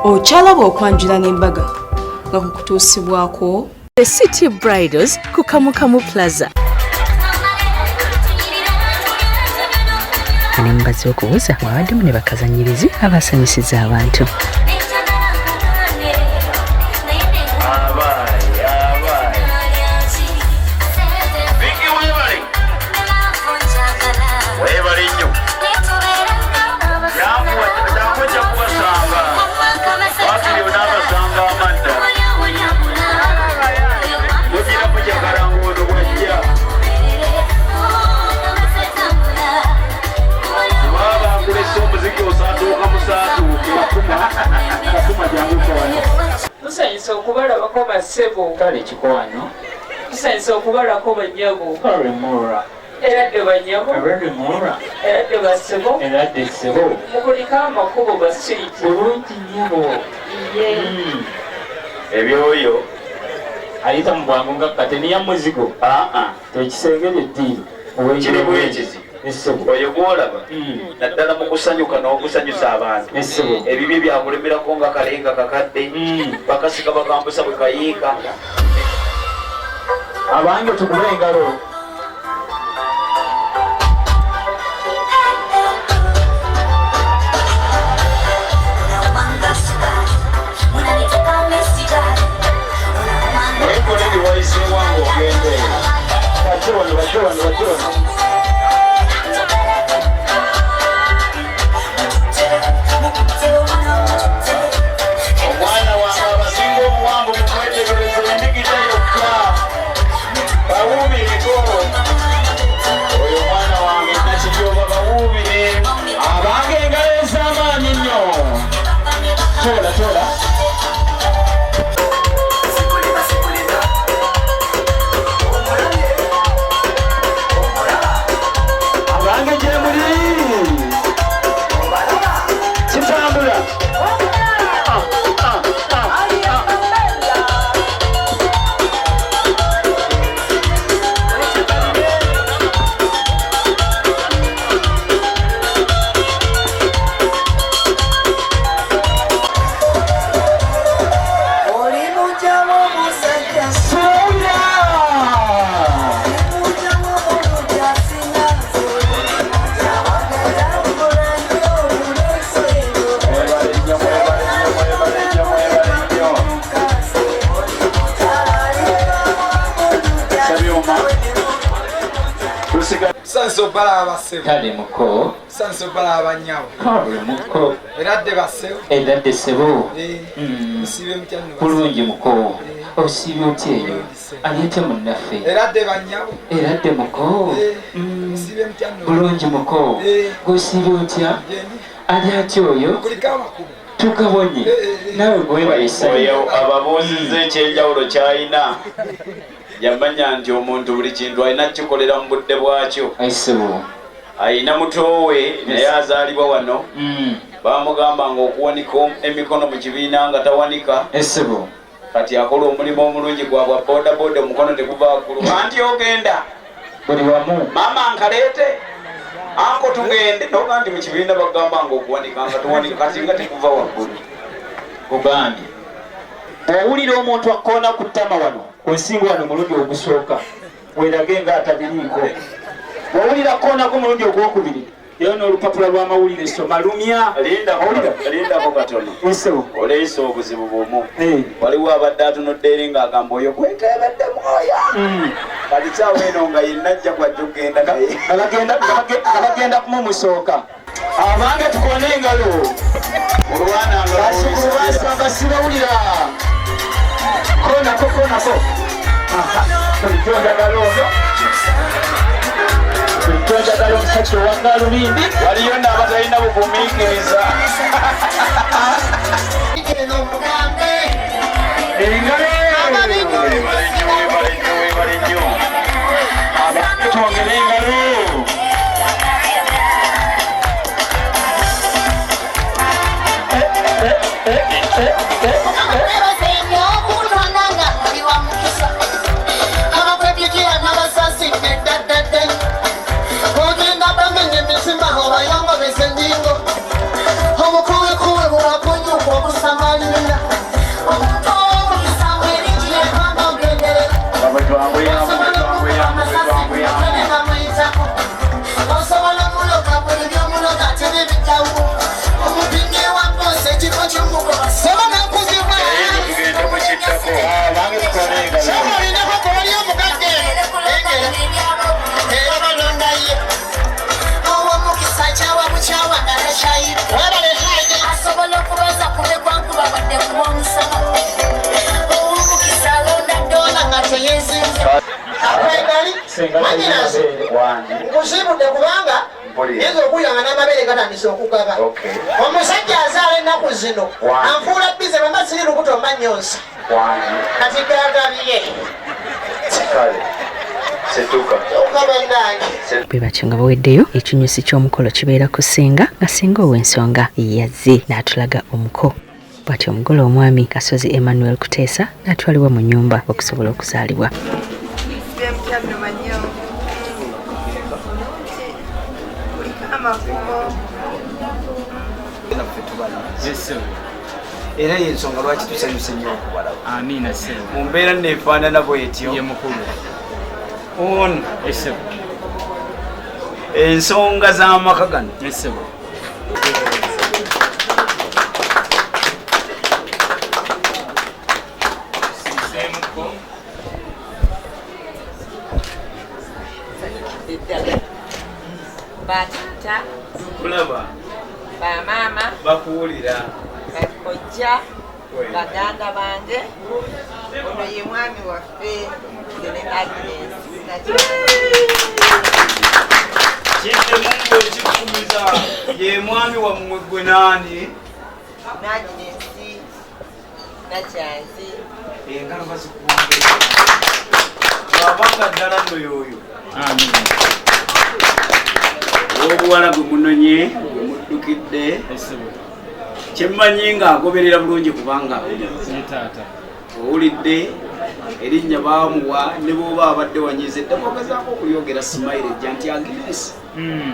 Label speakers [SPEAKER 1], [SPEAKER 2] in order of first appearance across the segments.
[SPEAKER 1] Okyalaba okwanjula n'embaga nga kukutuusibwako
[SPEAKER 2] The City Bridals ku Kamukamu Plaza.
[SPEAKER 3] Ne mubazze okubuuza mwabaddemu ne bakazanyirizi abasanyusiza abantu.
[SPEAKER 4] Tusanyusa okubalabako bassebo.
[SPEAKER 5] Kale kikwano.
[SPEAKER 4] Tusanyusa okubalako bannyabo.
[SPEAKER 5] Kale mura.
[SPEAKER 4] Era dde bannyabo.
[SPEAKER 5] Era mura.
[SPEAKER 4] Era dde bassebo.
[SPEAKER 5] Era dde ssebo.
[SPEAKER 4] Mukuliko amakubo basiiti.
[SPEAKER 5] Bulungi nnyabo.
[SPEAKER 4] Ye.
[SPEAKER 5] Ebyoyo ayita mu bwangu nga kateni ya muzigo.
[SPEAKER 6] Aa.
[SPEAKER 5] Tekisengere eddiiro.
[SPEAKER 6] Kiri bwekizi. Oyo gwolaba naddala mu kusanyuka n'okusanyusa abantu, ebibi byakulemerako nga kalenga kakadde, bakasika bakambusa bwe kayiika.
[SPEAKER 5] Abange tukube engalo.
[SPEAKER 6] Omwana wange abasinga obuwanvu mumwetegereze endigida yokka bawuubireko. Oyo mwana wange Nakijooba bawuubire.
[SPEAKER 5] Abange engalo ez'amaanyi nnyo. Tola tola. Abange gye muli. Kitambula.
[SPEAKER 7] Sanso balaba bassebo.
[SPEAKER 5] Kale muko.
[SPEAKER 7] Sanso balaba bannyabo.
[SPEAKER 5] Kale muko.
[SPEAKER 7] Eradde bassebo.
[SPEAKER 5] Eradde ssebo.
[SPEAKER 7] Musiibye mutya nno?
[SPEAKER 5] Bulungi muko. Osiibye otya eyo? Aleete munnaffe.
[SPEAKER 7] Eradde bannyabo.
[SPEAKER 5] Eradde muko.
[SPEAKER 7] Musiibye mutya nno?
[SPEAKER 5] Bulungi muko. Gosiibye otya? Ali atya oyo?
[SPEAKER 7] Kuliko amakubo.
[SPEAKER 5] Tukabonye. Naawe gwebaye essanyu.
[SPEAKER 6] Oyo ababuuzizza ekyenjawulo ky'alina. Yamanya nti omuntu buli kintu alina kukikolera mu budde bwakyo. Alina muto we naye azaalibwa wano. Bamugamba ng'okuwanika emikono mu kibiina nga tawanika. Kati akola omulimu omulungi gwa bwa bodaboda, omukono teguva waggulu. Anti ogenda
[SPEAKER 5] buli wamu.
[SPEAKER 6] Maama nkaleete, anko tugende. Noga nti mu kibiina bagamba ng'okuwanika nga towanika, kati nga tekuva waggulu.
[SPEAKER 5] Kugambye bw'owulira omuntu akkoona ku ttama wano ku nsingo wano omulundi ogusooka, weerage nga atabiriiko. Bw'owulira akkoonako omulundi ogwokubiri, era n'olupapula lw'amawulire soma lumya.
[SPEAKER 6] Lindako katono. Oleese obuzibu bumu. Waliwo abadde atunudde eri ng'agamba oyo gwetebedde mwoyo. Kati kyawa eno nga yenna ajja kwajja okugenda naye.
[SPEAKER 5] Nga bagenda kumumusooka. Abange tukone engalo. Basukulu basamba sibawulira. Konako konako. Bulijjo njagala ono. Bulijjo njagala omusajja owa gaalubindi.
[SPEAKER 6] Waliyo n'abatalina bugumiikiriza.
[SPEAKER 5] Engalo.
[SPEAKER 6] Webale nnyo, webale nnyo, webale nnyo.
[SPEAKER 5] Abange twongere engalo.
[SPEAKER 8] Mwanyinaze, nkusiibudde kubanga yinza okuwulira nga n'amabeere gatandise okugaba. Omusajja azaala ennaku zino anfuula bize bwemba siri lubuto mba nnyonsa. Kati gagabye.
[SPEAKER 3] Bwe batyo nga baweddeyo, ekinyusi ky'omukolo kibeera ku ssenga, nga ssenga ow'ensonga yazze n'atulaga omuko. Bw'atyo omugole omwami Kasozi Emmanuel Kuteesa n'atwalibwa mu nnyumba okusobola okuzaalibwa.
[SPEAKER 6] Era y'ensonga lwaki tusanyuse nnyo okubalaba. Amiina ssebo. Mu mbeera nno efaanana bw'etyo. Ye mukulu. Ono ssebo. Ensonga z'amaka gano. Ssebo.
[SPEAKER 4] Batata
[SPEAKER 6] kulaba,
[SPEAKER 4] bamaama
[SPEAKER 6] bakuwulira,
[SPEAKER 4] bakojja, baganda bange, ono ye mwami waffe ne Agnes.
[SPEAKER 6] Kiddemu ng'okikumiza ye mwami wammwe gwe naani?
[SPEAKER 4] Agnes Nakyanzi.
[SPEAKER 6] Engalo bazikuwambe. Bw'abanga ddala nno y'oyo. Amiina. Obuwala gwe munonye gwe muddukidde kyemmanyi ng'agoberera bulungi kubanga owulidde erinnya baamuwa ne bw'oba abadde wanyiize dda bw'ogezaako okulyogera simayire ejja nti Agnes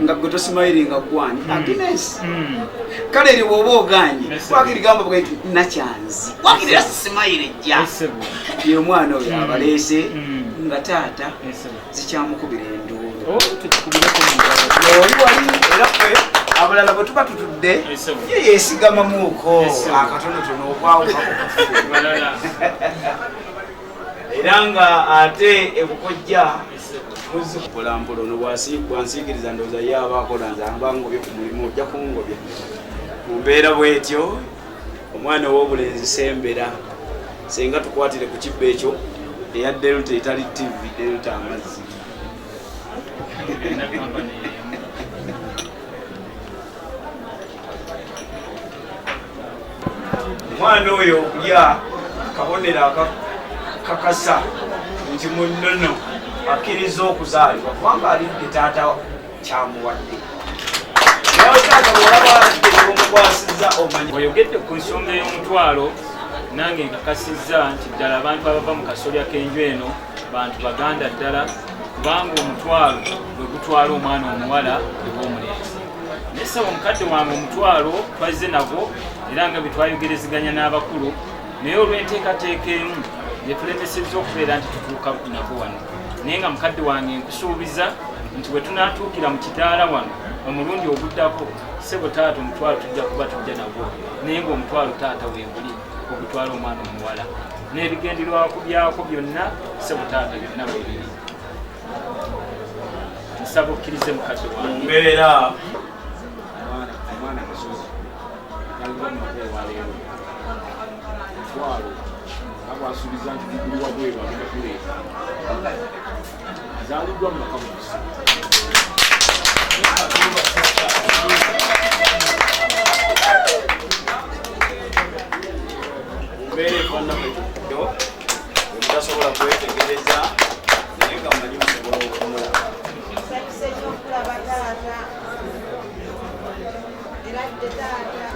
[SPEAKER 6] nga gwe tosimayire nga gwani Agnes kale eri bw'oba ogaanye wakiri gamba bwe nti Nakyanzi wakiri era simayire ejja ye omwana oyo abaleese nga taata zikyamukubira enduulu. Oli wali era ffe abalala bwe tuba tutudde ye yeesigamamuuko akatonotono okwawukako era nga ate ebukojja muzikulambulo ono bwansiikiriza ndowooza ye aba akola nze aba ngobye ku mulimu ojja kungobya mu mbeera bw'etyo. Omwana ow'obulenzi sembera senga tukwatire ku kibbo ekyo eya Delta etali TV Delta amazzi. Omwana oyo okulya kabonero akakakasa nti munnono akkiriza okuzaalibwa kubanga alidde taata kyamuwadde. Naye taata bw'olaba alidde kyomukwasizza omanyi.
[SPEAKER 9] Oyogedde ku nsonga ey'omutwalo, nange nkakasizza nti ddala abantu abava mu kasolya k'enju eno bantu baganda ddala, kubanga omutwalo gwe gutwala omwana omuwala ew'omulenzi. Naye ssebo mukadde wange omutwalo twazze nagwo era nga bwe twayogerezeganya n'abakulu, naye olw'enteekateeka emu yetulemesezza okubeera nti tutuuka nagwo wano. Naye nga mukadde wange nkusuubiza nti bwe tunaatuukira mu kidaala wano omulundi oguddako, ssebo taata omutwalo tujja kuba tujja nagwo, naye ng'omutwalo taata weeguli ogutwala omwana omuwala n'ebigendererwako byako byonna ssebo taata byonna weebiri. Nsaba okkirize mukadde wange.
[SPEAKER 6] Mbeera omwana Kasozi aliva mu maka olwaleero omutwalo nga bw'asuubiza nti guguli wabweru agenda kuleeta azaaliddwa mu maka mukusi. Mbeera efaanana bwetyo mutasobola kwetegereza naye nga mmanyi musobola okumulaba.
[SPEAKER 4] Nsanyuse nnyo okulaba taata. Era dde taata.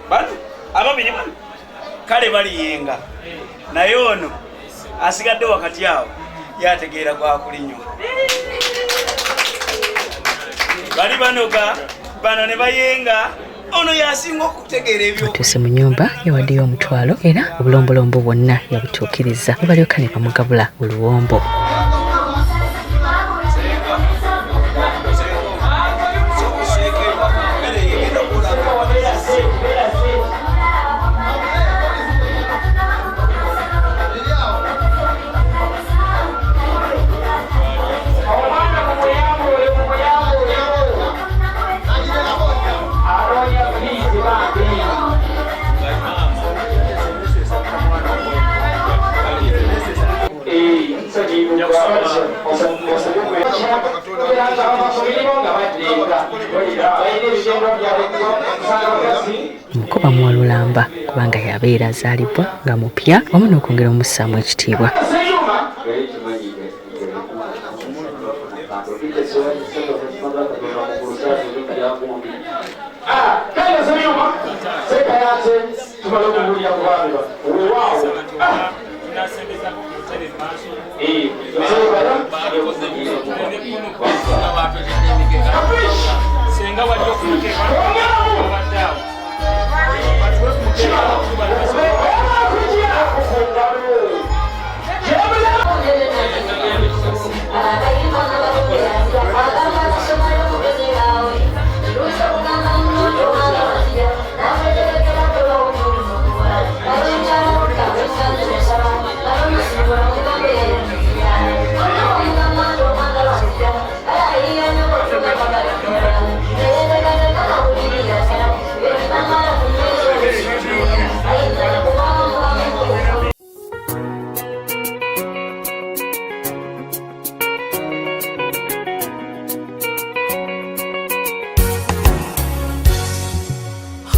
[SPEAKER 6] Bano ababiri bano kale baliyenga naye ono asigadde wakati awo yategeera gwakulinywa. Bali banoga bano ne bayenga ono yasinga okutegeera ebyo.
[SPEAKER 3] Atuuse mu nnyumba yawaddeyo omutwalo era obulombolombo bwonna yabutuukiriza ne balyoka ne bamugabula oluwombo. Omuko bamuwa lulamba kubanga yabeera azaalibwa nga mupya wamu n'okwongera omussaamu ekitiibwa.
[SPEAKER 9] Senga wajja okumuteeka obadde awo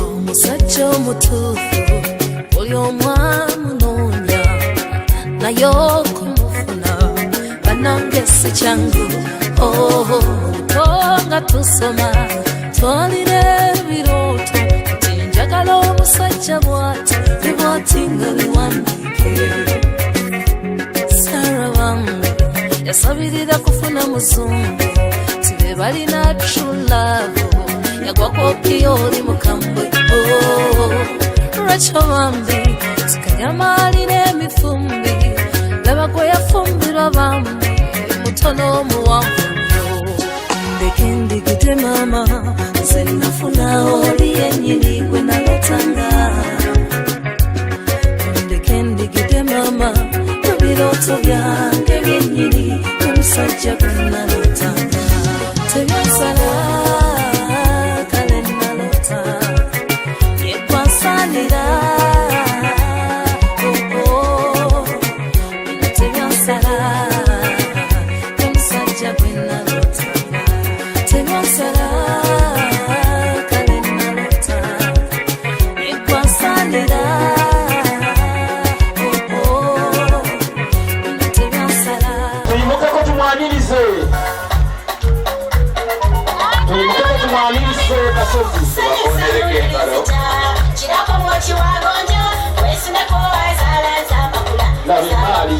[SPEAKER 2] Omusajja omutuufu buli omu amunoonya naye okumufuna bannange si kyangu. Obuto nga tusoma twalina ebirooto nti njagala omusajja bw'ati ne bw'ati nga biwandiike. Sarah bambi yasabirira kufuna muzungu ti be balina true love yagwa kopi oli mukambwe. Rachel bambi sikanyama alina emifumbi laba gwe yafumbirwa bambi mutono omuwanvu nnyo. Ndeke ndigide maama nze nafuna oli yennyini gwe nalotanga. Ndeke ndigide maama mu birooto byange byennyini omusajja gwe nalotanga. Tebyasala kale nalota yekwasanira tebyasala omusajja gwe nalotanga. Tebyasala kale nalota yekwasanira tebyasala.
[SPEAKER 5] Tuyimukeko tumwanirize, tuyimukeko tumwanirize Kasozi. Laba emaali.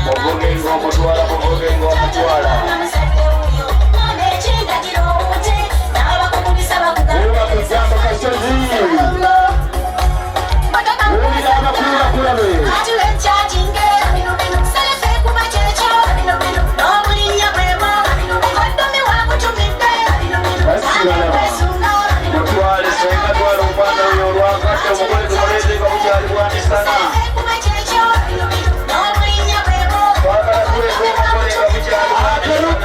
[SPEAKER 6] Muvuge ng'omutwala, muvuge ng'omutwala.
[SPEAKER 5] Wulira ejjambo Kasozi. Wulira amakulu bakulabe.
[SPEAKER 6] Mutwale senga, twala omwana oyo olwakadde omugole tumuleete nga bukyali bwa misana. Twagala tuleeta omugole nga bukyali bwa misana.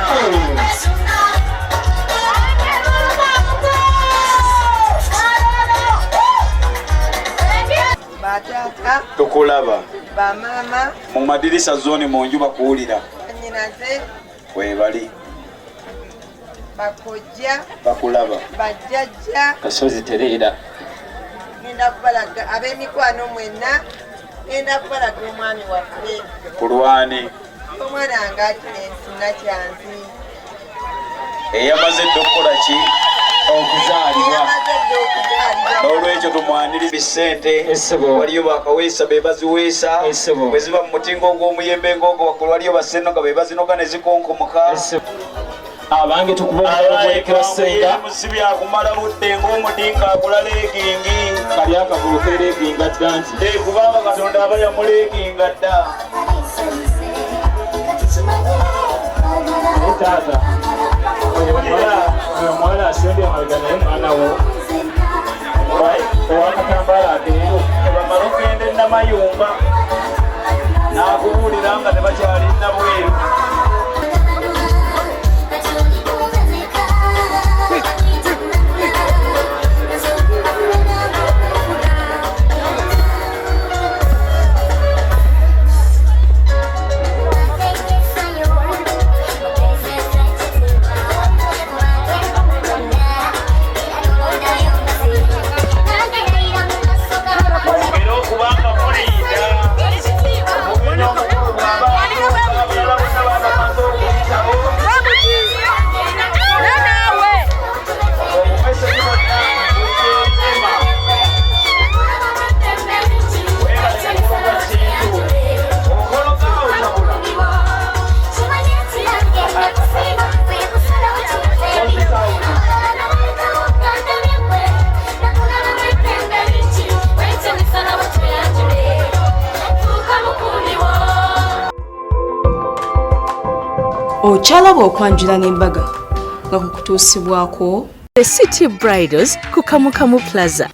[SPEAKER 4] Bataata,
[SPEAKER 6] Tukulaba
[SPEAKER 4] bamaama,
[SPEAKER 6] mu madirisa zooni mu nju bakuwulira.
[SPEAKER 4] bannyinaze,
[SPEAKER 6] Weebali
[SPEAKER 4] bakojja,
[SPEAKER 6] bakulaba.
[SPEAKER 4] bajjajja,
[SPEAKER 5] Kasozi tereera.
[SPEAKER 4] ngenda kubalaga ab'emikwano mwenna, ngenda kubalaga omwami waffe.
[SPEAKER 6] Kulwani
[SPEAKER 4] Omwana wange Agnes Nakyanzi.
[SPEAKER 6] Eyamaze dda okukola ki?
[SPEAKER 5] Okuzaalibwa.
[SPEAKER 4] Eyamaze dda okuzaalibwa.
[SPEAKER 6] N'olwekyo tumwaniriza ssente.
[SPEAKER 5] Essebo.
[SPEAKER 6] Waliyo bakaweesa be baziweesa.
[SPEAKER 5] Essebo.
[SPEAKER 6] Bwe ziba mu mutingo ogw'omuyembe ng'ogwo waggulu waliyo bassennoga be bazinoga ne zikonkomoka.
[SPEAKER 5] Essebo. Abange tukuba omugalo gwolekera ssenga.
[SPEAKER 6] Si byakumala budde ng'omudinka akula leegingi.
[SPEAKER 5] Kali akagulu kereeginga dda nti.
[SPEAKER 6] Eh, kubanga Katonda aba yamuleeginga dda.
[SPEAKER 5] Naye taata, oyo omuwala asembye emabega naye mwana wo owakatambaala akeeru.
[SPEAKER 6] Bamala okugenda e Namayumba n'akubuulira nga tebakyali Nabweru.
[SPEAKER 1] Okyalaba okwanjula n'embaga nga kukutuusibwako
[SPEAKER 3] The City Bridals ku Kamukamu Plaza.